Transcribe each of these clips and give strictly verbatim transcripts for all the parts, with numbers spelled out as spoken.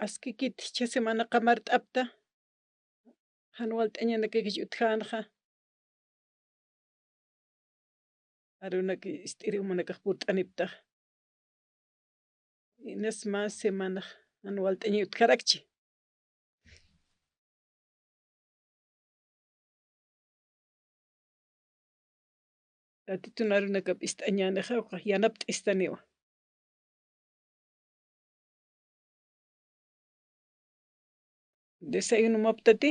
Askikit jichha semana qamart'apta, jan walt'añanakakich utjänxa. Arunak ist'iri jumanakax purt'aniptax. Inas mä semanax jan walt'añay utjarakchi. Tatitun arunakap ist'añänixa, ukax yanapt'istaniwa. Desayunumaptati.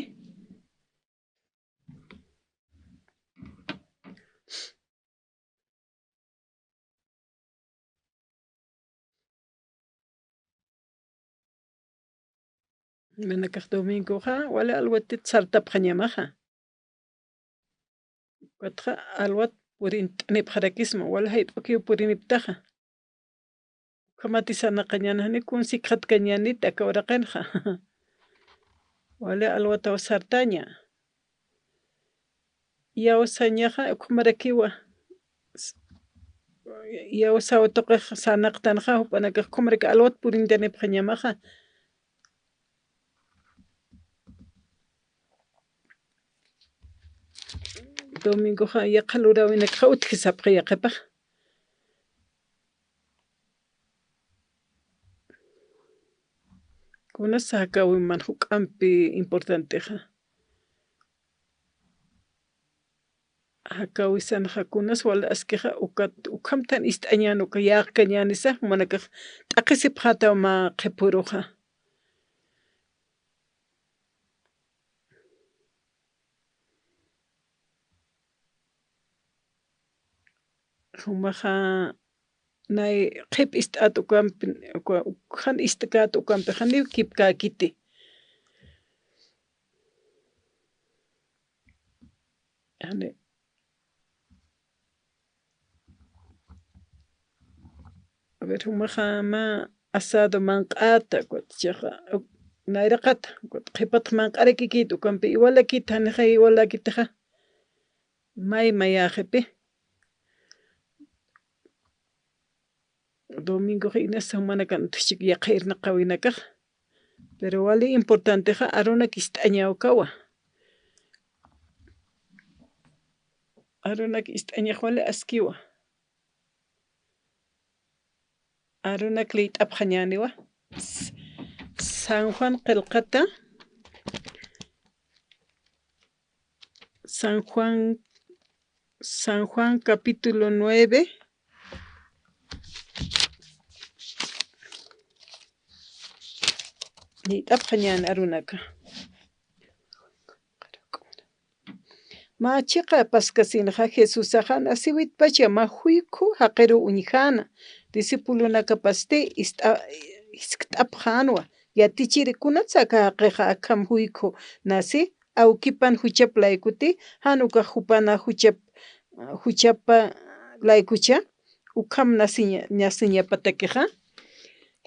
Manakax domingoxa wali alwatit sartapxañamaxa. Ukatxa alwat purint'anipxarakisma, wali jayt'ukiw puriniptaxa. Ukhamati sarnaqañäni, janiw kun sikxatkañänit aka uraqinxa. Wali alwataw sartaña. Iyawsañaxa ukhamarakiwa. S-, iyawsaw tuqix sarnaqtanxa, jupanakax ukhamaraki alwat purintanipxañamaxa. Domingoxa yaqha luräwinakxa utji sapxi yaqhipax. Kunas jakäwiman juk'ampi importantexa. Jakäwisanxa kunas wali askixa ukat, ukhamtan ist'añän uka yäqkañänisa, jumanakax t'aqhisipxätaw mä qhipüruxa. Jumaxa nay qhip ist'at ukampi, uka, jan ist'kät ukampi, janiw kipkäkiti. Jani. A ver, jumaxa mä asado manq'ata, ukat chixa, uk-, nayraqata, ukat qhipat manq'arakikit, ukampi iwalakit, janixa iwalakitixa. May mayäxipi. Domingoxa inasa jumanakan utjchik yaqha irnaqäwinakax. Pero wali importantexa arunak ist'añaw ukawa. Arunak ist'añax wali askiwa. Arunak liyt'apxañäniwa. S-, San Juan qillqata. San Juan, San Juan capítulo nueve. Liyt'apxañäni arunaka. Mä chiqa paskasinxa Jesusaxa nasiwitpacha mä juykhu jaqiru uñjäna. Discipulonakapasti ist'a-, jiskt'apxänwa. Yatichiri, kunatsa aka jaqixa akham juykhu nasi, awkipan juchap laykuti, jan ukax jupana juchap, juchapa laykucha, ukham nasiña-, nasiñapatakixa.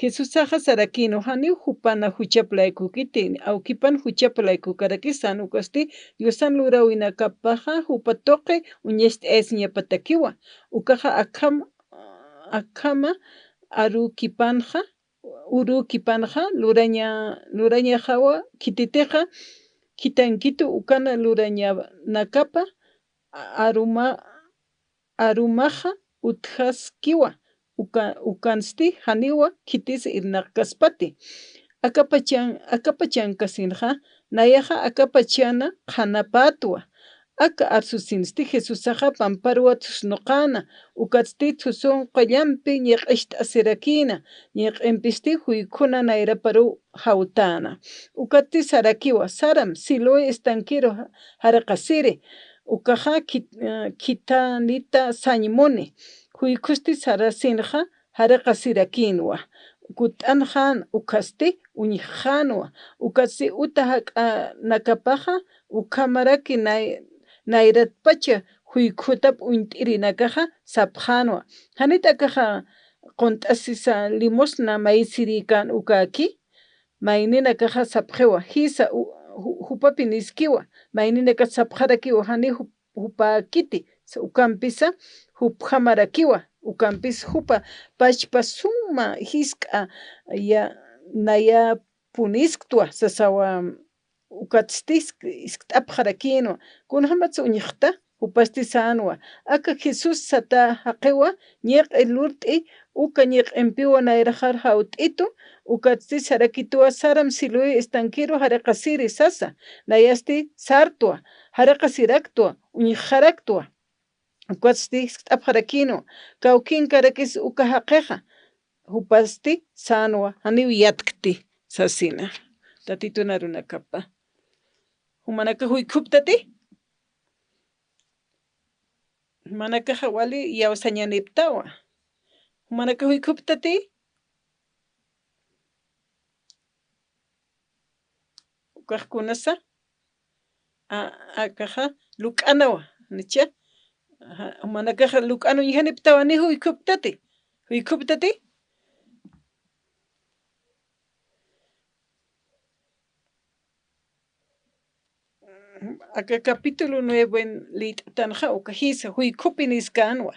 Jesusaxa sarakïnwa, janiw jupana juchap laykukiti, awkipan juchap laykukarakis, jan ukasti Diosan luräwinakapaxa jupa tuqi uñacht'ayasiñapatakiwa. Ukaxa akham, akhama arukipanxa, urukipanxa luraña-, lurañaxawa khititixa, khitankitu ukan lurañanakapa aruma-, arumaxa utjaskiwa, uka-, ukansti janiwa khitis irnaqkaspati. Akapachan-, akapachankasinxa, nayaxa akapachana qhanapätwa. Aka arsusinsti Jesusaxa pamparuwa thusnuqäna, ukatsti thusun qullampi ñiq'ixt'asirakïna, ñiq'impisti juykhuna nayraparuw jawtäna. Ukatsti sarakiwa, saram, Siloé estanquero jariqasiri, ukaxa khit-, eh, khithanita sañ muni. Juykhusti sarasinxa jariqasirakïnwa. Kutt'anxän ukhasti uñjxänwa. Ukatsti uta jak'anakapaxa ukhamaraki nay-, nayratpacha juykhutap uñt'irinakaxa sapxänwa. Janit akaxa qunt'asisa limosna mayisirïkän ukäki, mayninakaxa sapxiwa, jisa u-, ju-, jupapi niskiwa, mayninakax sapxarakiwa, jani jup-, jupäkiti, sa-, ukampisa jupjamarakiwa, ukampis jupa pachpa suma jisk'a ya-, naya punisktwa, sasawa, ukatsti isk-, iskt'apxarakïnwa, kunjamatsa uñjta, jupasti sänwa, aka Jesús sata jaqiwa, ñiq'i lurt'i, uka ñiq'impiwa nayraxar jawt'itu, ukatsti sarakitwa, saram Siloé estanqueru jariqasiri sasa, nayasti sartwa, jariqasiraktwa, uñjxaraktwa. Ukatsti iskt'apxarakïnwa, kawkinkarakis uka jaqixa, jupasti sänwa, janiw yatkti, sasina. Tatitun arunakapa. Jumanakax juykhuptati? Jumanakaxa wali iyawsañaniptawa. Jumanakax juykhuptati? Ukax kunasa, a, akaxa luk'anawa, ¿no? Ajá, jumanakaxa luk'an uñjaniptawa, ni juykhuptati, juykhuptati. Aka capítulo nueve lït'tanxa, uka jisa, juykhupi niskänwa.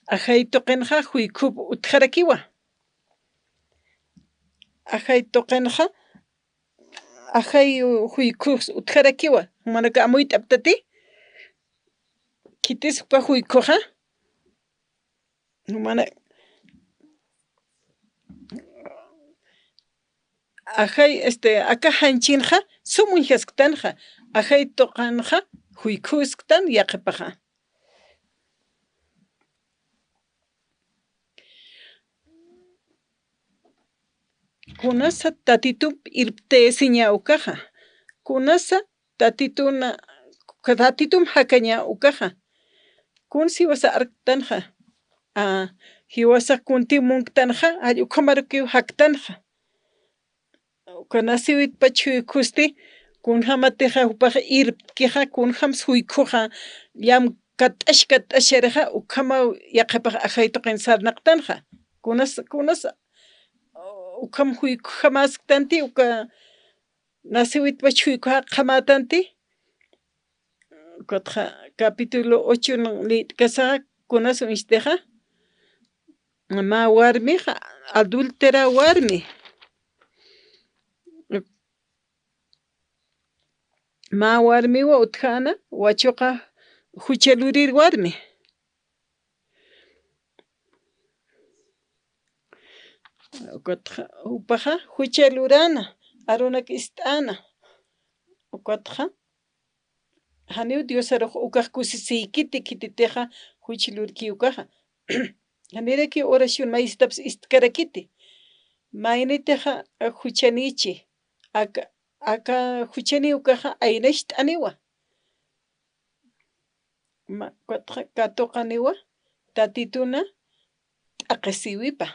Ajay tuqinxa juykhup utjarakiwa. Ajay tuqinxa, ajay juykhux utjarakiwa. Jumanaka amuyt'aptati, khitis jupa juykhuxa. Jumana, ajay, este, aka janchinxa, sum uñjasktanxa, ajay tuqinxa, juykhüsktan yaqhipaxa. Kunasa Tatitump irptayasiña ukaxa, kunasa Tatituna, Tatitum jakaña ukaxa, kun jiwasa arktanxa, a, jiwasa kunti munktanxa, jall ukhamarukiw jaktanxa. Uka naciwitpach juykhusti, kunjamatixa jupax irptkixa, kunjams juykhuxa, llam katt'ash katt'asharixa, ukhamaw yaqhipax ajay tuqin sarnaqtanxa. Kunas, kunas, ukham juykhujamäsktanti, uka naciwitpach juykhuxa qhamätanti. Ukatxa capítulo ocho lït'kasaxa, kunas uñstixa, mä warmixa, adúltera warmi. Mä warmiwa utjäna, wachuqa jucha lurir warmi. Ukatxa, jupaxa jucha luräna, arunak ist'äna. Ukatxa, janiw Diosarux ukax kusisiykiti khititixa juch lurki ukaxa. Janirakiw oración mayistapis istkarakiti. Maynitixa juchanïchi, aka, aka juchani ukaxa aynacht'aniwa. Ma, ukatxa katuqaniwa, Tatituna t'aqhisïwipa.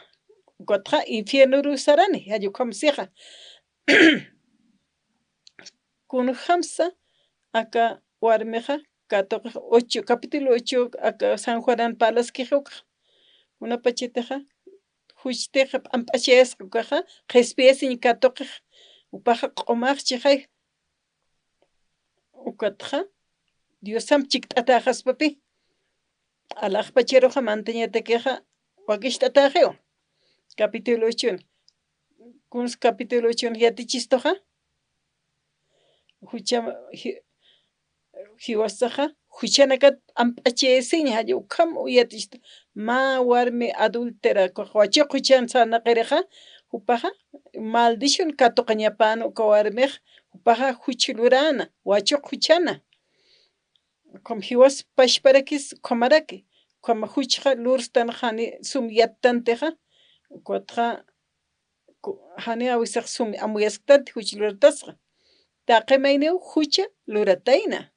Ukatxa infiernoru sarani, jall ukham sixa. Kunjamsa aka warmixa katuqix ocho, capítulo ocho, aka San Juanan parlaskixi ukxa. Kunapachatixa, juchtix p'amp'achayasxa ukaxa, qhispiyasiñ katuqix, jupaxa q'umax chixay. Ukatxa, Diosamp chikt'atäxaspapi, alaxpacharuxa mantañatakixa, wakicht'atäxiw. Capítulo ochon. Kuns capítulo ochon yatichistuxa. Jucha, ji-, jiwasaxa, juchanakat p'amp'achayasiñ, jall ukham yatichta, mä warmi adúltera, wachuq juchan sarnaqirixa, jupaxa, maldición katuqañapäna uka warmix, jupaxa juch luräna, wachuq juchana. Ukham jiwas pachparakis ukhamaraki, ukham juchxa lurstanxa jani sum yattantixa, ukatxa, ku-, jani awisax sum amuyasktanti juch luratasxa. Taqi mayniw jucha luratayna.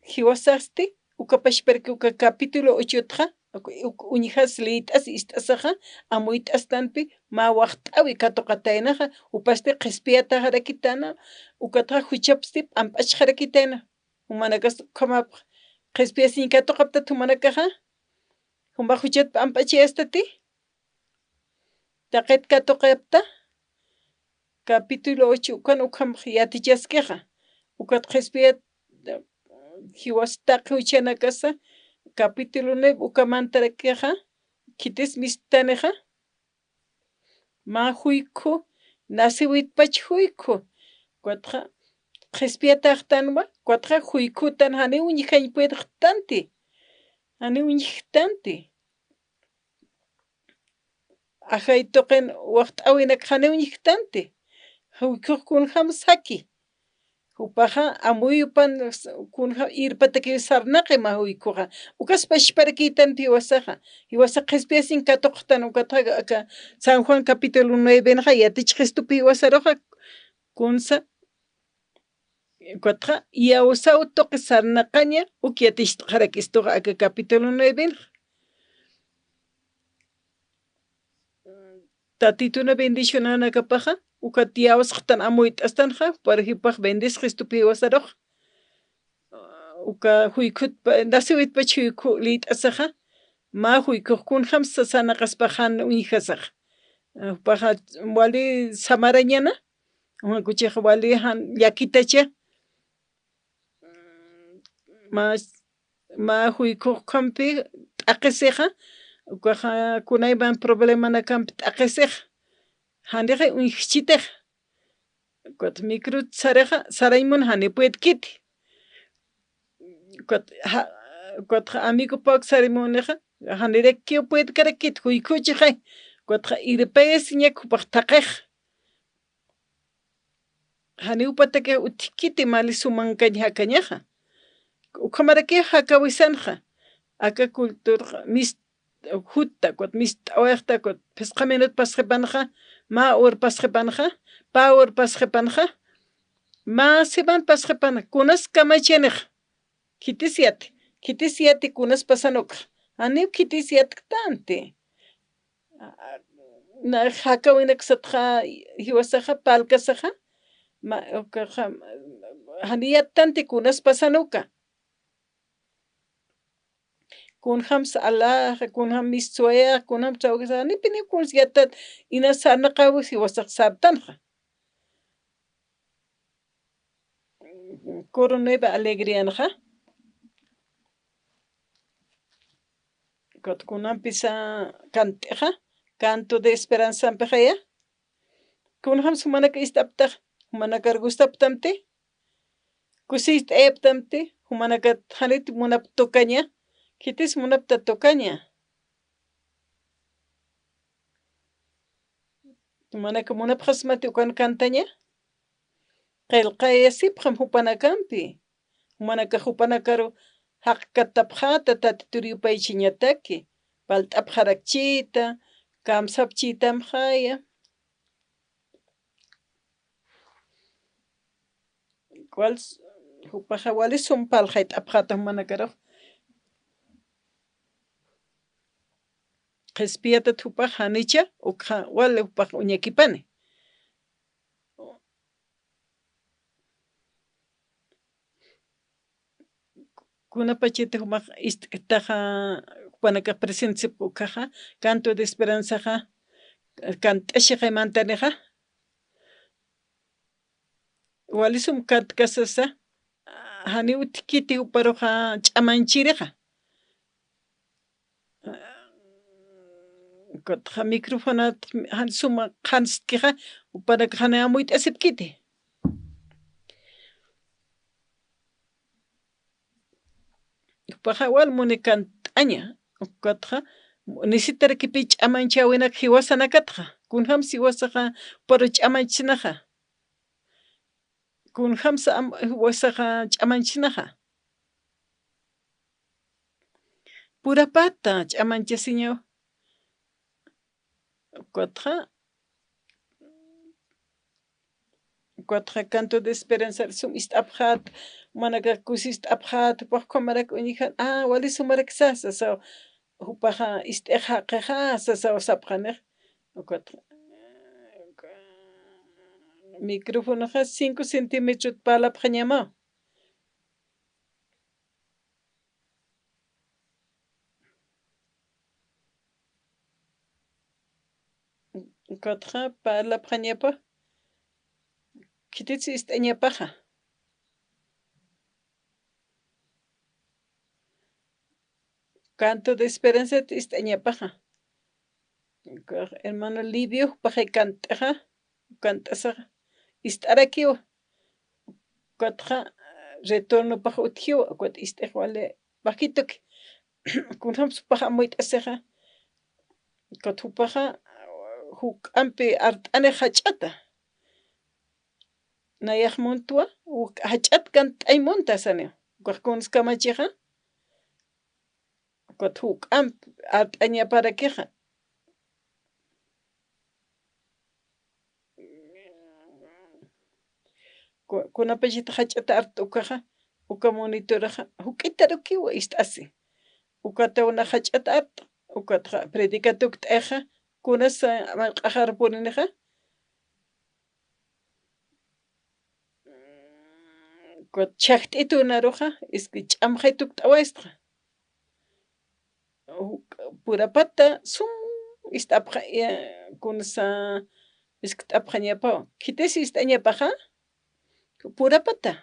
Jiwasasti, uka pachparaki uka capítulo ochotxa, uk-, uk-, uñjas lït'as ist'asaxa, amuyt'astanpi, mä waxt'äwi katuqataynaxa, jupasti qhispiyatäxarakitayna, ukatxa juchapsti p'amp'achxarakitayna. Jumanakas ukhamap qhispiyasiñ katuqaptat jumanakaxa, juma juchat p'amp'achayastati. Taqit katuqapta, capítulo ocho, ukan ukham yatichaskixa. Ukat qhispiyat, jiwas taqi juchanakasa, capítulo nueve, ukamantarakixa, khitis misttanixa. Mä juykhu, naciwitpach juykhu. Ukatxa qhispiyataxtanwa, ukatxa juykhutan janiw uñjañ puedxtanti. Janiw uñjtanti. Ajay tuqin waxt'äwinak janiw uñjtanti. Juykhux kunjam saki. Jupaxa amuyupan s-, kunja irpatakiw sarnaqi mä juykhuxa. Ukas pachparakïtanti jiwasaxa. Jiwasa qhispiyasiñ katuqtan ukatxa aka San Juan capítulo nuevenxa yatichxistupi jiwasaruxa kunsa. Ukatxa iyawsaw tuqi sarnaqaña uk yaticht'xarakistuxa aka capítulo nuevenxa. Tatituna bendicionanakapaxa, ukat iyawsxtan amuyt'astanxa, para jupax bendesxistupi jiwasarux. Uka juykhut, naciwitpach juykhu liyt'asaxa, mä juykhux kunjam sarnaqaspax jan uñjasaxa. Jupaxa wali samarañana, uka kuchix wali jan llakitacha. Mä, mä juykhukampi t'aqisixa, ukaxa kunayman problemanakampi t'aqisixa, janixay uñjchitixa. Ukat microt sarixa, sarañ mun jani puedkiti. Ukat ja-, ukatxa amigo pawk sarimunixa, janirakiw puedkarakiti, juykhuchixay. Ukatxa irpayasiñak jupax thaqixa. Janiw patakix utjkiti mali sumankañ jakañaxa. Ukhamarakiw jakawisanxa. Aka culturaxa mis-, jutta, ukat mist'awayxta, ukat phisqa minut pasxipanxa, mä hor pasxipanxa, pä hor pasxipanxa, mä siman pasxipanxa, kunas kamachanix. Khitis yati, khitis yati kunas pasanukxa. Janiw khitis yatktanti. Na jakawinak satxa jiwasaxa, parlkasaxa, ma-, ukaxa, jani yattanti kunas pasanuka. Kunjam sala, kunjam mistsuwaya, kunjam trawkasa, janipiniw kuns yattat, inas sarnaqaw jiwasax sartanxa. Coro Nueva Alegrianxa. Ukat kunampisa kant'ixa, canto de esperanzampixaya. Kunjam jumanaka ist'aptax, jumanakar gustaptamti, kusist'ayaptamti, jumanakat janit munap tukaña, khitis munapta tukaña. Jumanaka munapxasmati ukan kantaña, qillqayasipxam jupanakampi. Jumanakax jupanakaru jaqkatapxäta Tatitur yupaychiñataki, parlt'apxarakchita, kamsapchitamxaya. Wal, jupaxa wali sum parlxayt'apxäta jumanakarux. Qhispiyatat jupax janicha, ukxa wali jupax uñakipani. Kunapachati jumax ist'ktaxa, jupanakax presentesipki ukkhaxa, canto de esperanzaxa, kant'axay mantanixa. Wali sum kantkasasa, janiw utjkiti juparuxa ch'amañchirixa. Ukatxa microfonat jan suma qhanstkixa, jupanakax janiw amuyt'asipkiti. Jupaxa wal muni kant'aña, ukatxa necesitarakipï ch'amañchäwinak jiwasanakatxa, kunjamsa jiwasaxa juparu ch'amañchsnaxa. Kunjamsa am-, jiwasaxa ch'amañchsnaxa. Purapata ch'amañchasiñaw. Ukatxa, ukatxa canto de esperanza sum ist'apxät, jumanakax kusist'apxät, jupax ukhamarak uñjän, a, wali sumarak sasa, sasaw, jupaxa ist'ix jaqixa, sasaw sapxanix. Ukatxa, microfonoxa cinco centímetrot parlapxañamaw. Ukatxa parlapxañapa, khitis ist'añapaxa. Canto de esperanzat ist'añapaxa. Hermano Livio, jupax kant'ixa, kant'asaxa, ist'arakiwa. Ukatxa, retornopax utjiwa, ukat ist'ix wali bajituki. Kunjams jupax amuyt'asixa. Ukat jupaxa, juk'ampi art'ani jach'ata. Nayax muntwa, uk jach'at kant'ay munta sani. Ukax kuns kamachixa. Ukat juk'amp art'añaparakixa. Ku-, kunapachatix jach'at art'a ukaxa, uka monitoraxa, juk'itarukiwa ist'asi. Ukataw nax jach'at art'a, ukatxa predica tukt'ayixa, kunas, a, marq'axar purinixa. Ukat chhajt'itu naruxa, es que ch'amxay tukt'awaysta. Purapata sum ist'apxa, ya, kunsa, es que ist'apxañapaw. Khitis ist'añapaxa, purapata.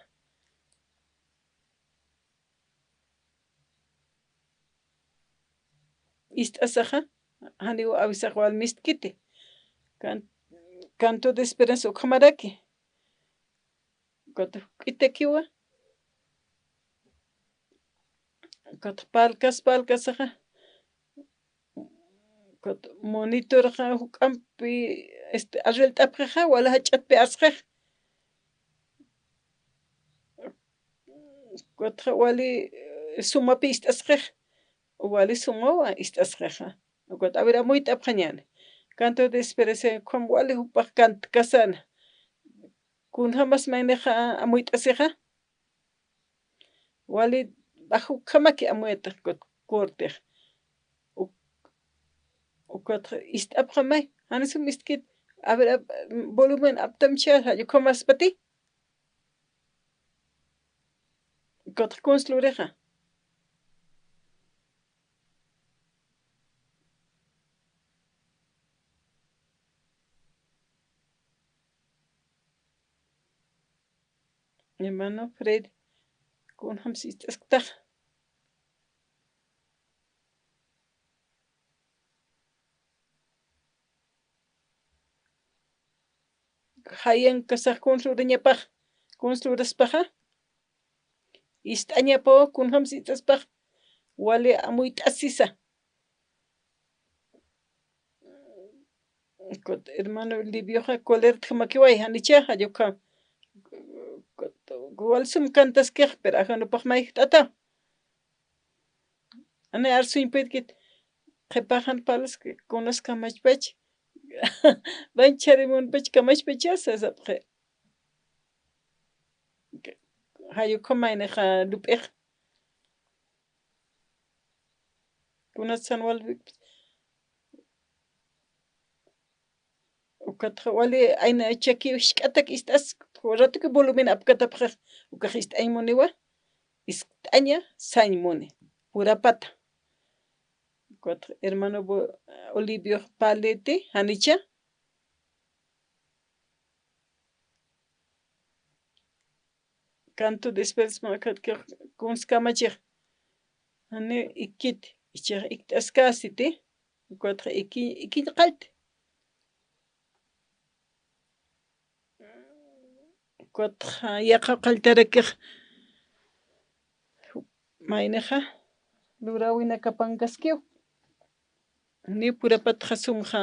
Ist'asaxa, janiw awisax wal mistkiti. Can-, canto de esperanza ukhamaraki. Ukat juk'itakiwa. Ukat parlkas, parlkasaxa. Ukat monitorxa juk'ampi, este, arrillt'apxixa, wali jach'atpi arsxix. Ukatxa wali, eh, sumapi ist'asxix. Wali sumawa ist'asxixa. Ukat, a ver, amuyt'apxañäni. Canto de esperanza, ukham wali jupax kantkasana. Kunjamas maynixa amuyt'asixa. Wali bajo ukhamaki amuyt'ax ukat cortix. Uk-, ukat ist'apxamay, janis sum mistkit. A ver, a-, volumen aptam chhar, jall ukhamaspati. Ukat kuns lurixa. Hermano Fred, kunjams ist'asktax. Jayankasax kuns lurañapax, kuns luraspaxa. Ist'añapaw, kunjams ist'aspax, wali amuyt'asisa. Ukat hermano Livioxa, colertjamakiway, janicha, jall ukham. Ukat wal sum kantaskix, pero ajanupax mayjt'ata. Ani arsuñpïtkit, qhipaxan parlas que kunas kamachpach, bancharimunpach kamachpachasa sapxi. Jall ukham maynixa lup'ix. Kunatsan wal, ukatxa wali ayna chakiw jisk'atak ist'as, ratuki volumen apkatapxix, ukax ist'añ muniwa, ist'aña sañ muni, purapata. Ukatxa hermano Bo-, Olivio parliti, janicha. Canto de esperanza, ma-, kat-, kat-, kuns kamachix. Jani ikkit, ichix ikt'askasiti, ukatxa iki, ikiñ qallti. Ukatxa yaqha qalltarakix maynixa luräwinakapankaskiw. Ni purapatxa sumxa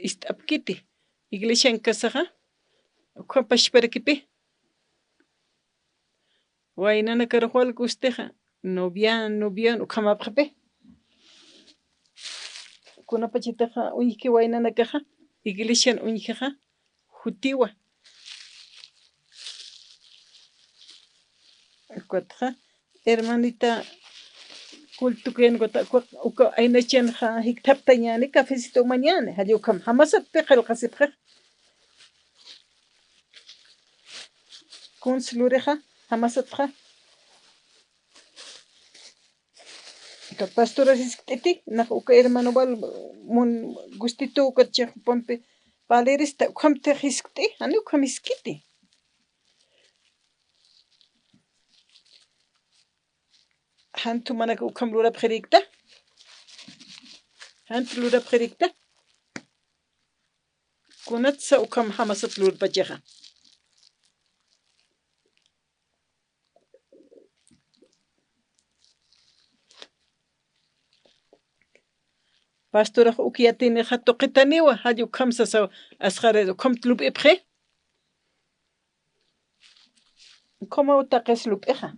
ist'apkiti, iglesiankasaxa, ukham pachparakipi. Waynanakarux wal gustixa, novia, novian, ukhamapxipi. Kunapachatixa uñjki waynanakaxa, iglesian uñjixa, jutiwa. Ukatxa, hermanita, culto que en Gota-, uka, uka aynachanxa jikthaptañäni, cafecito umañäni, jall ukham, jamasatpi qillqasipxix. Kuns lurixa, jamasatxa. Uka pastora jiskt'iti, nax uka hermano wal mun gustitu uka chixpampi parlirista, ukhamtix jiskt'i, jani ukham jiskiti. Jan tumanak ukham lurapxirïkta. Jan lurapxirïkta. Kunatsa ukham jamasat lurpachaxa. Pastorax uk yatinixa tuqitaniwa, jall ukham sasaw, asqarir ukham lup'ipxi. Ukhamaw taqis lup'ixa.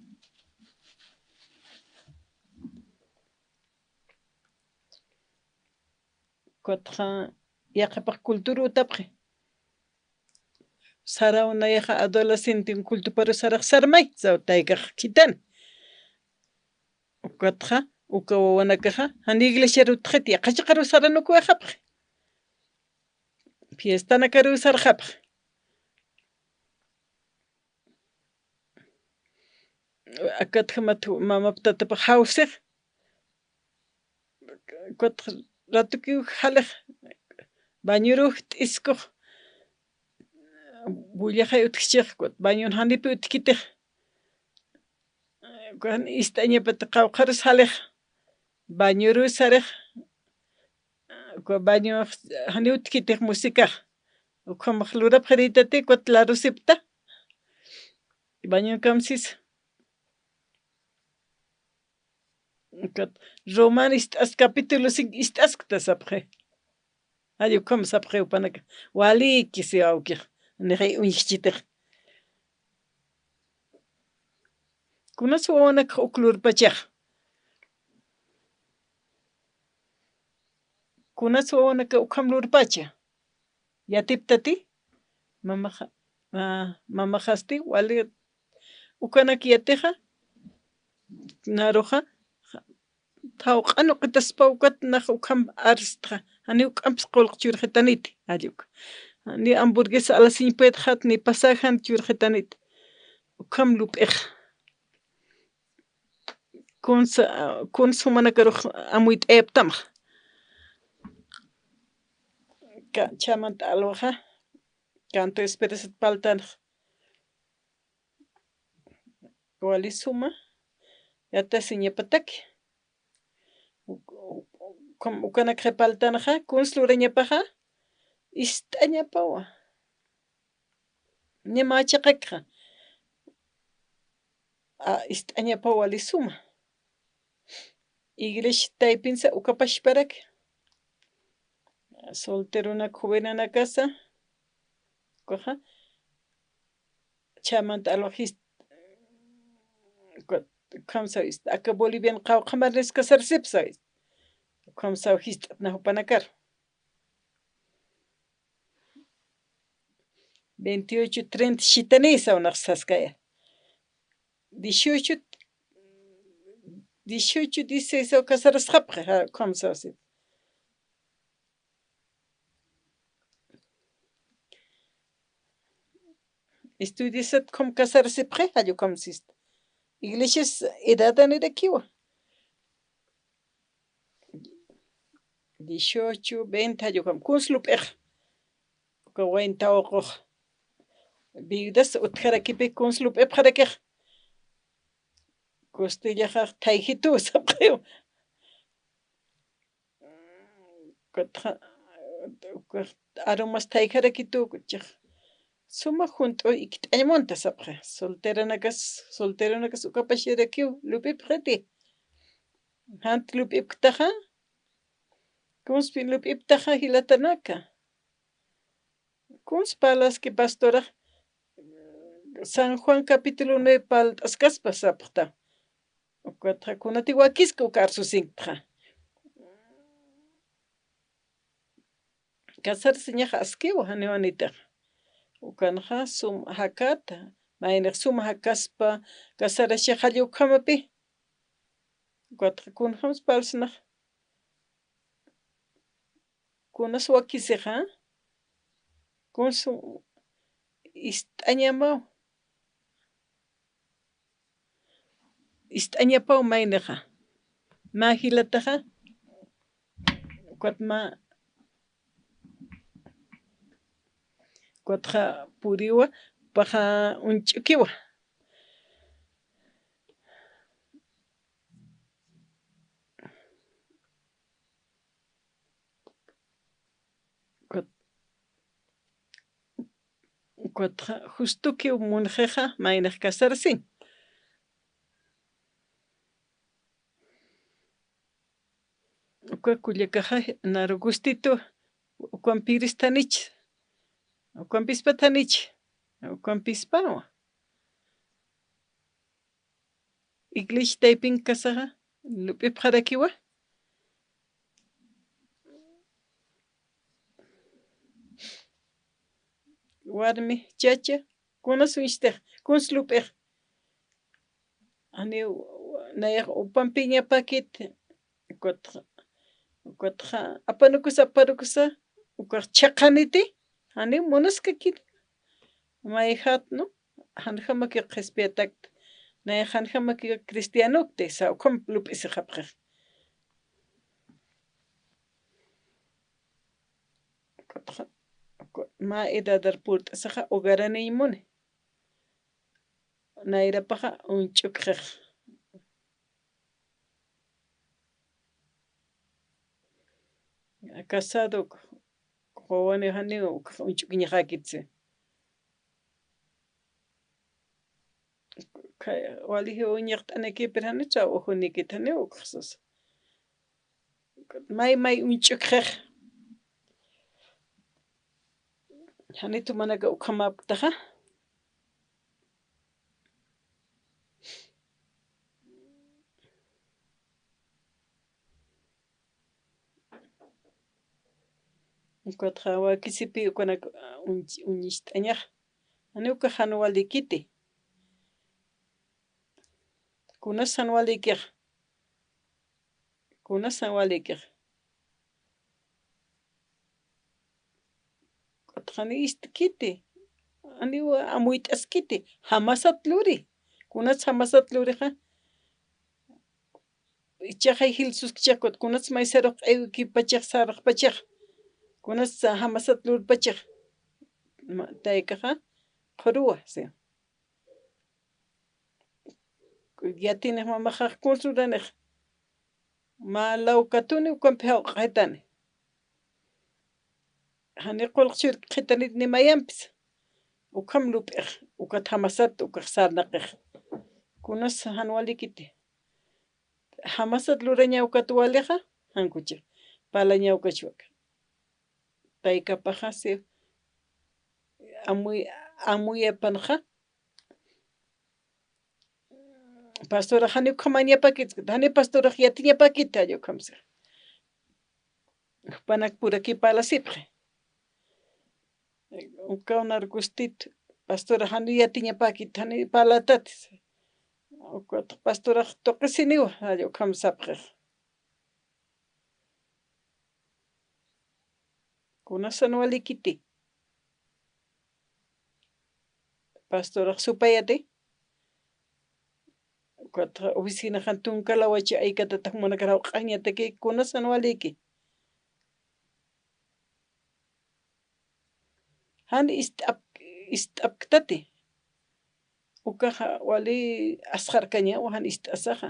Ukatxa yaqhipax cultura utapxi. Saraw nayaxa adolescente cultuparu sarax sarmay, saw taykax khitani. Ukatxa, uka wawanakaxa, jan iglesiaru utxiti, yaqha chiqaru saranukuwayxapxi. Fiestanakaru sarxapxi. Akatjamat mamap tatapax jawsix. Kut ratukiw jalix, bañurux t'iskux, bullaxay utjchix, kut bañun janipi utjkitix. Kun ist'añapat qawqharus jalix, bañurus sarix, kun bañu janiw utjkitix musicax. Ukhamax lurapxirïtati, kut larusipta. Bañun kamsis. Kat Roman ist'as capítulo cinco ist'askta sapxi. Jall ukham sapxi jupanaka. Walïkisi awkix. Nixi uñjchitix. Kunas wawanakax uk lurpachax. Kunas wawanakax ukham lurpacha. Yatiptati, mamaxa, ah, mamaxasti, wali, ukanak yatixa, naruxa, thawq'an uqitaspa ukat nax ukham arstxa, janiw k'amps qullq churxitaniti, jall uk. Ni hamburguesa alasiñ puedxat, ni pasajan churxitaniti. Ukham lup'ix. Kuns, kuns jumanakarux amuyt'ayaptamxa. Ka, chhamant alwaxa, canto esperanzat paltanxa. Wali suma, yatasiñapataki. Uk-, uk-, ukanak qhipaltanxa, kuns lurañapaxa, ist'añapawa. Ni mä chiqakxa. A, ist'añapaw wali suma. Iglesia taypinsa uka pachparak. Solteronak jovenanakasa. Ukaxa. Chhamant alwajist. Uka, ukham sawist. Aka Bolivian qawqha marnis kasarsipsa. Ukham sawjist'at na jupanakar. Veintiocho, treinta, shitani sawnax saskaya. Dieciocho, dieciocho, dieciséis saw casarasxapxi, ja, ukham sawsit. Estudiasat ukham casarasipxi, jall ukham sist. Iglesias edadanirakiwa. Dieciocho, veinte, jall ukham. Kuns lup'ix. Uka wayn tawaqux. Viudas utjarakipi kuns lup'ipxarakix. Costellaxax thayjitu sapxiw. Ukatxa, aromas thayjarakitu, kuchix. Suma junt'u ikt'añ munta sapxi. Solteranakas, solteronakas uka pacharakiw lup'ipxiti. Jant lup'ipktaxa. Kunspi lup'iptaxa jilatanaka. Kuns parlaski pastorax San Juan capítulo nueve palt'askaspa sapxta. Ukatxa kunati wakiska uka arsusinktxa. Casarsiñax askiwa, janiw janitix. Ukanxa sum jakata, maynix sum jakaspa, casarasix jall ukhamapi. Ukatxa kunjams parlsnax. Kunas wakisixa, kuns ist'añamaw. Ist'añapaw maynixa. Mä jilataxa, ukat mä, ukatxa puriwa, paxa uñch'ukiwa. Ukat Ukatxa justukiw munxixa maynax casarsiñ. Uka kullakaxa naru gustitu, ukampiristhanich, ukampispathanich, ukampispawa. Iglesia taypin kasaxa, lup'ipxarakiwa. Warmi, chacha, kunas uñstix, kuns lup'ix. Janiw, nayax upampiñapakit, ukatxa, ukatxa, apanukusa, apanukusa, ukax chiqaniti, janiw munaskakit. Mayjat, ¿no? Janjamakiw qhispiyatakta. Nayax janjamakiw cristianokti, sa ukham lup'isixapxix. Ukatxa, uka, mä edadar purt'asaxa hogaraniñ muni. Nayrapaxa uñch'ukxix. Casado, wawani janiw uñch'ukiñaxakitsi. Kay, walijiw uñiqt'aniki, pero janiw trabajonikit, janiw ukxsas. May, may uñch'ukxix. Janitu manaka ukhamapktaxa. Ukatxa wakisipi ukanak, ah, uñ-, uñist'añax. Janiw ukax jan walikiti. Kunas jan walikix. Kunas jan walikix. Ukatxa jani istkiti. Janiw amuyt'askiti. Jamasat luri. Kunas jamasat lurixa. Ichaxay jilsuskichix, kunats maysarux q'iwkipachix, sarxpachix, kunats jamasat lurpachix. Ma-, taykaxa, qhuruwa, sí. Yatinix mamaxax kuns luranix. Mä law katuni ukampi jawq'xitani. Jani qullq churkxitanit ni mayampis. Ukham lup'ix, ukat jamasat, ukax sarnaqix. Kunas jan walikiti. Jamasat lurañaw ukat walixa, jan kuchix. Parlañaw ukachwaka. Taykapaxa si amuy-, amuyapanxa. Pastorax jani ukhamañapakit, jani pastorax yatiñapakit, jall ukhamsix. Jupanak puraki parlasipxi. Ukaw nar gustit, pastorax jani yatiñapakit, jani parlatatis. Ukat pastorax tuqisiniwa, jall ukham sapxix. Kunas jan walikiti. Pastorax supayati. Ukat oficinaxan tunka lawachi aykatatax jumanakar jawq'añataki, kunas jan waliki. Jan ist'ap-, ist'apktati. Ukaxa wali asxarkañawa jan ist'asaxa.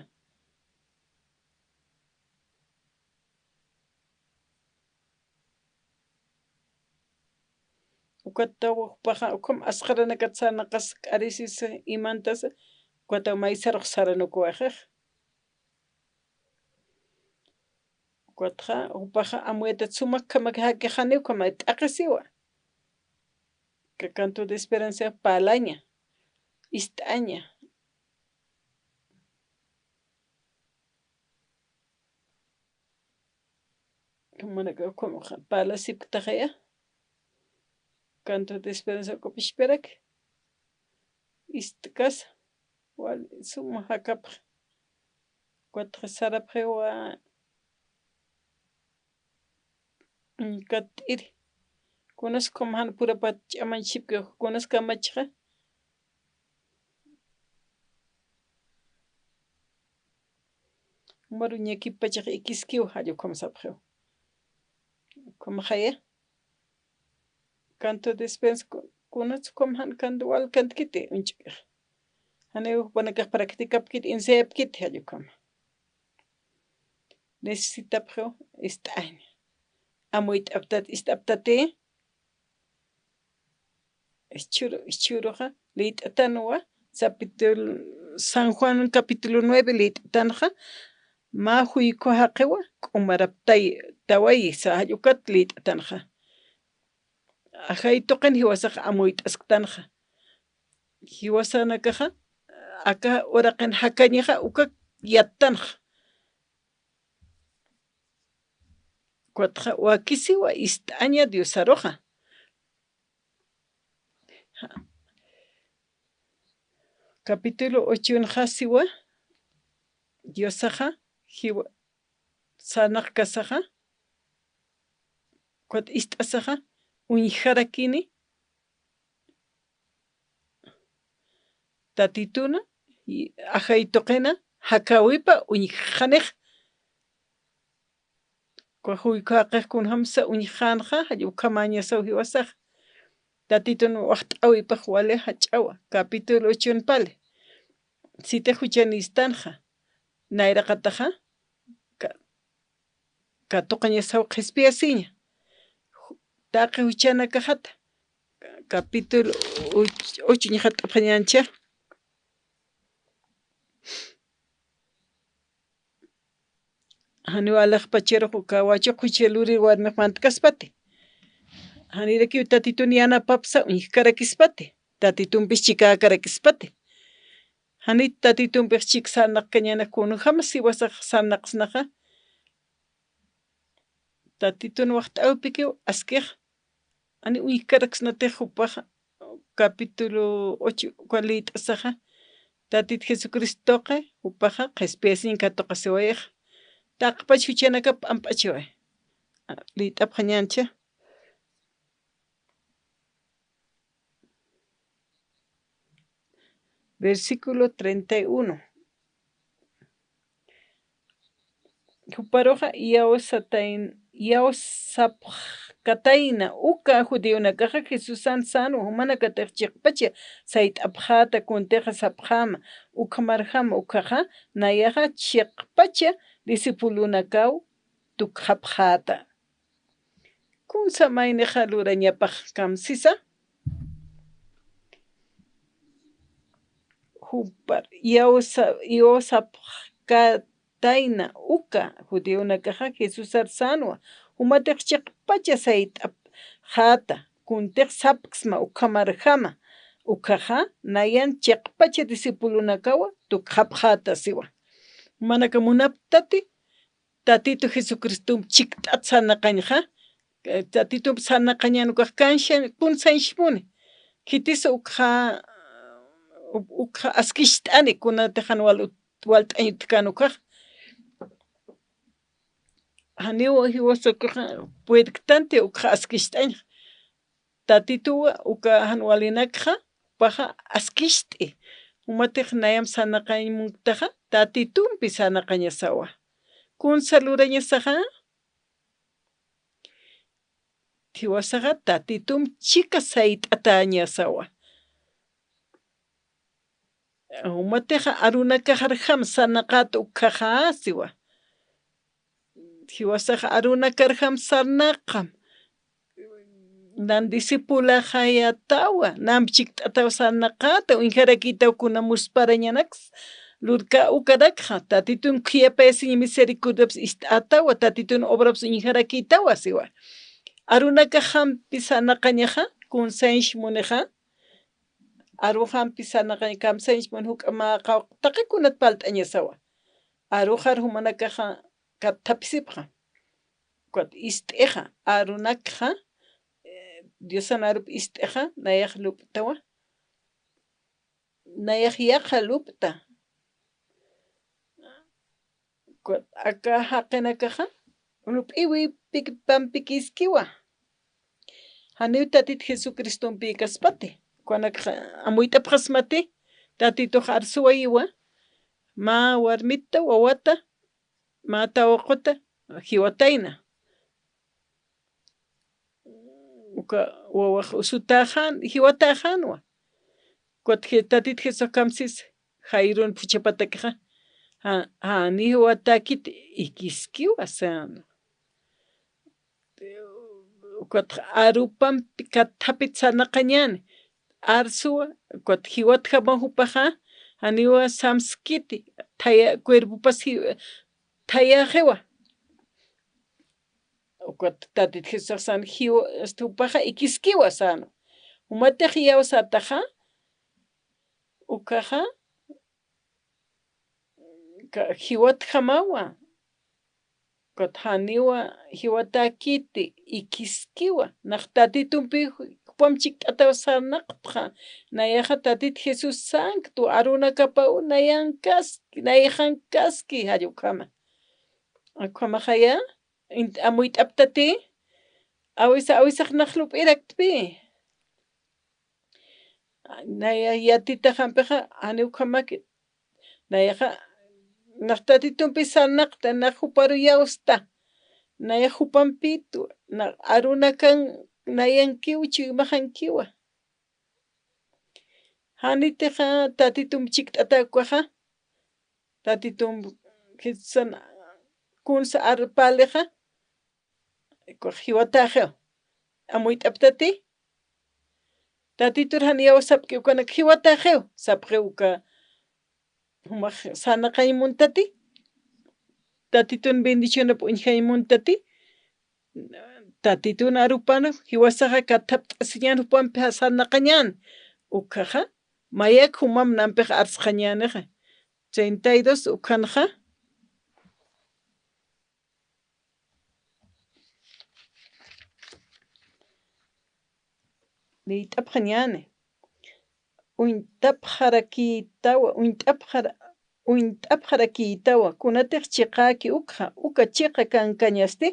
Ukataw jupaxa, ukham asxaranakat sarnaqas k'arisis imantas, ukataw maysarux saranukuwaxix. Ukatxa, jupaxa amuyatat suma ukhamak jakixani, ukhamak t'aqisiwa. Ka canto de esperanza parlaña, ist'aña. Jumanaka ukham parlasipktaxaya. Canto de esperanza ukapï puraki. Ist'kasa, wal suma jakapx. Ukatxa sarapxiwa, mm, katt'iri. Kunas ukham jan purapat ch'amañchipki, kunas kamachxa. Umaru ñakipachax ikiskiw, jall ukham sapxiw. Ukhamaxaya. Canto de esperanza ku-, kunats ukham jan canto wal kantkiti uñch'ukix. Janiw jupanakax practicapkiti, ensayapkiti, jall ukhama. Necesitapxiw ist'añ. Amuyt'aptat, ist'aptati. ischhüru, ischhüruxa, lït'atanwa, capítulo, San Juan capítulo nueve lït'atanxa, mä juykhu jaqiwa, k'umaraptay, tawayi, sa jall ukat lït'atanxa. Ajay tuqin jiwasax amuyt'asktanxa. Jiwasanakaxa, aka uraqin jakañaxa, uka yattanxa. Ukatxa wakisiwa ist'aña Diosaruxa. Capítulo ochonxa siwa, Diosaxa, jiwa, sarnaqkasaxa, ukat ist'asaxa, uñjarakini, Tatituna, y ajay tuqina, jakäwipa uñjxanix. Uka juykhu jaqix kunjamsa uñjxänxa, jall ukhamañasaw jiwasax. Tatitun waxt'äwipax wali jach'awa, capítulo ochon pali. Sitix juchanïstanxa, nayraqataxa, ka-, katuqañasaw qhispiyasiña. Ju-, taqi juchanakaxata, capítulo och-, ocho ña jat'apxañäncha. Janiw alaxpacharux uka wachuq jucha lurir warmix mantkaspati. Janirakiw Tatitun yanapapsa uñjkarakispati. Tatitumpis chikäkarakispati. Janit Tatitumpix chik sarnaqkañäna kunjam siwasax sarnaqsnaxa. Tatitun waxt'äwipikiw askix, ani uñjkaraksnatix jupaxa, capítulo ocho, uka lït'asaxa, Tatit Jesucristoxi, jupaxa, qhispiyasiñ katuqasiwayixa. Taqpach juchanakap p'amp'achiway. Lït'apxañäncha. Versículo treinta y uno. Juparuxa iyawsatain-, iyawsapxkatayna uka judionakaxa Jesusan sänwa, jumanakatix chiqpacha sayt'apxäta, kuntixa sapxäma, ukhamarjama, ukkhaxa nayaxa chiqpacha discipulonakaw tukxapxäta. Kunsa maynixa lurañapax kamsisa. Jupar iyawsa-, iyawsapxkatayna uka judionakaxa Jesusar sänwa, jumatix chiqpacha sayt'apxäta, kuntix sapksma ukhamarjama, ukkhaxa nayan chiqpacha discipulonakawa tukxapxäta siwa. Jumanaka munaptati, Tatitu Jesucristomp chikt'at sarnaqañxa, eh, Tatitump sarnaqañän ukax kansa, kunsañs muni. Khitis ukxa, uk-, ukxa askicht'ani kunatix jan wal-, walt'añ utjkän ukax. Janiw jiwasa ukaxa puedktanti ukxa askicht'añxa. Tatituwa uka jan walinakxa, jupaxa askicht'i. Jumatix nayamp sarnaqañ munktaxa, Tatitumpi sarnaqañasawa. Kunsa lurañasaxa, jiwasaxa Tatitump chika sayt'atäñasawa. Jumatixa arunakaxarjam sarnaqät ukkhaxa siwa. Jiwasaxa arunakarjam sarnaqam. Nan discipulaxayätawa, namp chikt'ataw sarnaqäta, uñjarakïtaw kuna musparañanaks lurkä ukanakxa, Tatitun khuyapayasiñ misericordiaps ist'ätawa, Tatitun obraps uñjarakïtawa siwa. Arunakaxampi sarnaqañaxa, kunsañs munixa, aruxampi sarnaqañ kamsañs mun juk'a mä qaw taqi kunat parlt'añasawa. Aruxar jumanakaxa katthapisipxa. Ukat ist'ixa, arunakxa, eh, Diosan arup ist'ixa, nayax lup'tawa. Nayax yaqha lup'ta. Aka jaqinakaxa, lup'iwipampikiskiwa. Janiw Tatit Jesucristompïkaspati. Kunakxa amuyt'apxasmati, Tatitux arsuwayiwa, mä warmita, wawata, mä tawaqüta, jiwatayna. Uka wawax usutäxän, jiwatäxänwa. Ukat Je-, Tatit Jesús kamsis, Jairun phuchhapatakixa, ja-, jani jiwatäkiti, ikiskiwa sänwa. Ukat arupampi katthapit sarnaqañäni. arsuwa, ukat jiwatjamaw jupaxa, janiwa samskiti, thaya, cuerpopas ji-, thayaxiwa. Ukat Tatit Jesusax sän jiwa, este, jupaxa ikiskiwa sänwa. Jumatix iyawsätaxa, ukaxa, ka-, jiwatjamawa. Ukat janiwa jiwatäkiti, ikiskiwa. Nax Tatitumpi jupam chikt'ataw sarnaqtxa. Nayaxa Tatit Jesús sanktwa, arunakapaw nayankaski, nayaxankaski, jall ukhama. Ukhamaxaya, int-, amuyt'aptati, awisa, awisax nax lup'iraktpi. Naya yatitaxampixa, janiw ukhamaki. Nayaxa, nax Tatitumpi sarnaqta, nax juparu iyawsta. Nayax jupampitu, nax arunakan nayankiw, chuymaxankiwa. Janitixa Tatitump chikt'ata ukaxa, Tatitump Jesusan kunsa arpälixa, ukax jiwatäxiw. Amuyt'aptati, Tatitur jan iyawsapki ukanak jiwatäxiw, sapxiw uka, jumax sarnaqañ muntati, Tatitun bendicionap uñjañ muntati, Tatitun arupan jiwasaxa kathapt'asiñän jupampi sarnaqañän. Ukkhaxa, mayak jumamp nampix arsxañänixa. Treinta y dos ukkhanxa. Liyt'apxañäni. Uñt'apxarakïtawa, uñt'apxara-, uñt'apxarakïtawa, kunatix chiqäki ukxa, uka chiqa kankañasti,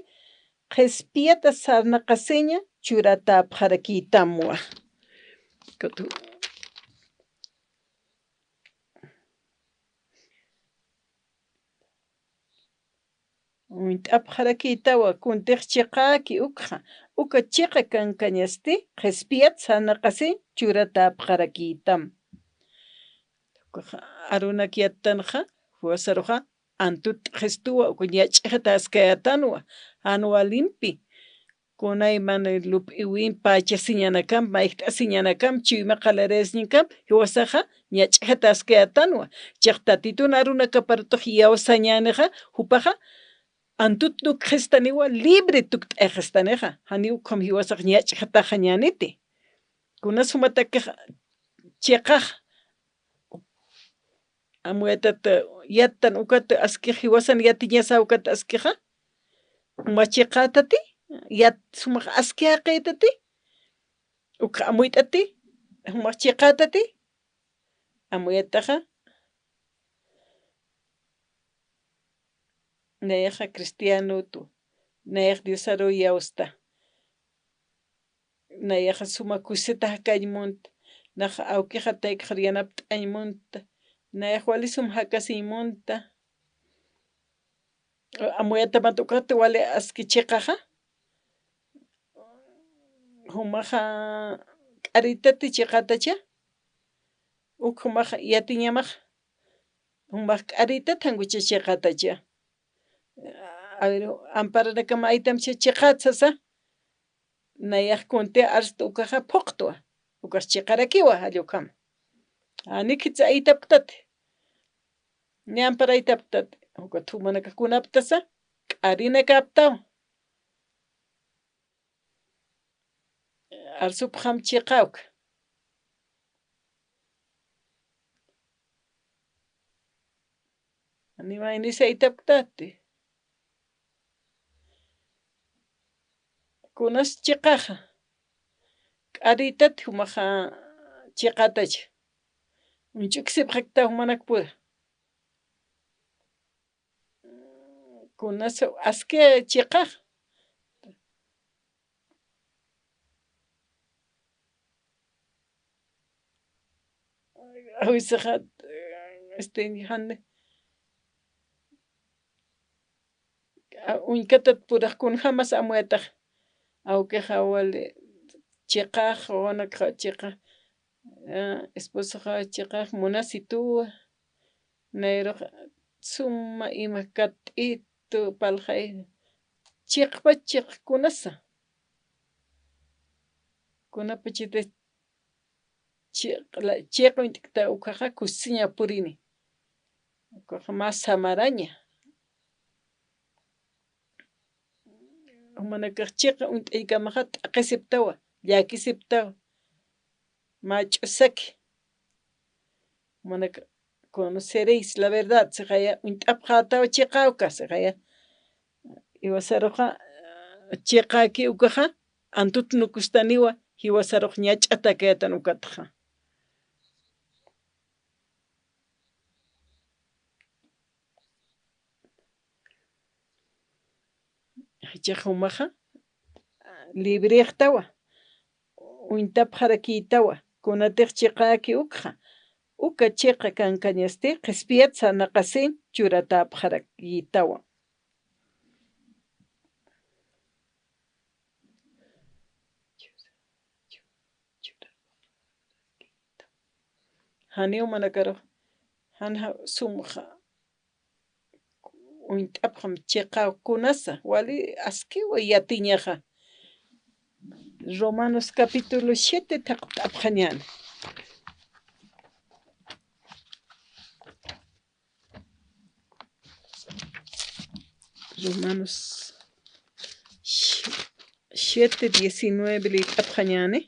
qhispiyata sarnaqasiña churatäpxarakïtamwa. Uñt'apxarakïtawa, kuntix chiqäki ukxa, uka chiqa kankañasti, qhispiyat sarnaqasiñ churatäpxarakïtam. Ukaxa arunak yattanxa, jiwasaruxa, antut t'xistuwa, uka ñach'ixataskayätanwa, jan walimpi. Kunayman lup'iwimp, pachasiñanakamp, mayjt'asiñanakamp, chuyma qalarayasiñakamp, jiwasaxa ñach'ixataskayätanwa. Chiqa Tatitun arunakaparutix iyawsañänixa, jupaxa antut nukxistaniwa, libre tukt'ayxistanixa, janiw ukham jiwasax ñach'ixataxañäniti. Kunas jumatakix chiqax, amuyatat yattan ukat askix jiwasan yatiñasa ukat askixa. Jumax chiqätati, yat, jumax aski jaqïtati, ukxa amuyt'ati, jumax chiqätati, amuyataxa. Nayaxa cristianotu, nayax Diosaru iyawsta. Nayaxa suma kusisita jakañ munta, nax awkixa taykaxar yanapt'añ munta, nayax wali sum jakasiñ munta. Amuyatamat ukat wali aski chiqaxa, jumaxa k'arïtati chiqätacha, uk jumax yatiñamax, jumax k'arïtat jankucha chiqätacha. A ver, amparanakam aytamcha chiqät sasa, nayax kunti arst ukaxa phuqtwa, ukax chiqarakiwa, jall ukham. Janiw khitsa aytapktati, ni ampar aytapktati, ukat jumanakax kunapktasa, k'arinakäptaw. Arsupxam chiqäwk. Ni maynis aytapktati. Kunas chiqaxa. K'arïtat jumaxa chiqätacha. Uñch'uksipxakta jumanakpura. Kunas aski chiqax. Awisaxa, este, jan, a, uñkatat purax kunjamas amuyatax. Awkixa wali chiqax, wawanakxa chiqax, a, esposoxa chiqax munasituwa. Nayrux suma ima kat'itu parlxay. Chiqpach chiq kunasa. Kunapachiti chiq-, la-, chiqa uñt'kta ukaxa kusiña purini. Ukaxa mä samaraña. Jumanakax chiqa uñt'aykamaxa t'aqhisiptawa, llakisiptawa. Mä ch'usaki. Jumanakax conoceréis la verdad, sixaya uñt'apxätawa chiqa uka, sixaya. Jiwasaruxa, chiqaki ukaxa, antut nukustaniwa, jiwasarux ñach'atakayätan ukatxa. Jichhax jumaxa, librextawa, uñtapxarakïtawa, kunatix chiqäki ukxa, uka chiqa kankañasti, qhispiyat sarnaqasiñ churatäpxarakïtawa. Janiw manakarux, jan ja-, sumxa, uñt'apxam chiqa kunasa, wali askiwa yatiñaxa. Romanos capítulo siete thaqt'apxañäni. Romanos siete diecinueve lït'apxañäni.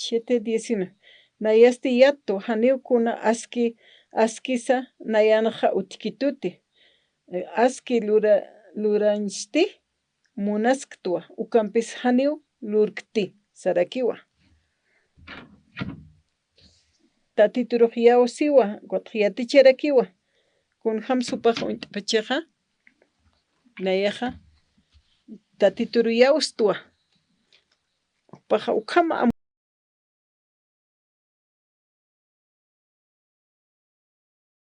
Siete diecinueve. Nayasti yattu, janiw kuna aski, askisa nayanxa utjkituti. Aski lura-, lurañsti, munasktwa, ukampis janiw lurkti, sarakiwa. Tatiturux yawsiwa, ukatx yaticharakiwa. Kunjam supax uñt'pachaxa, nayaxa, Tatituru yawstwa. Jupaxa ukham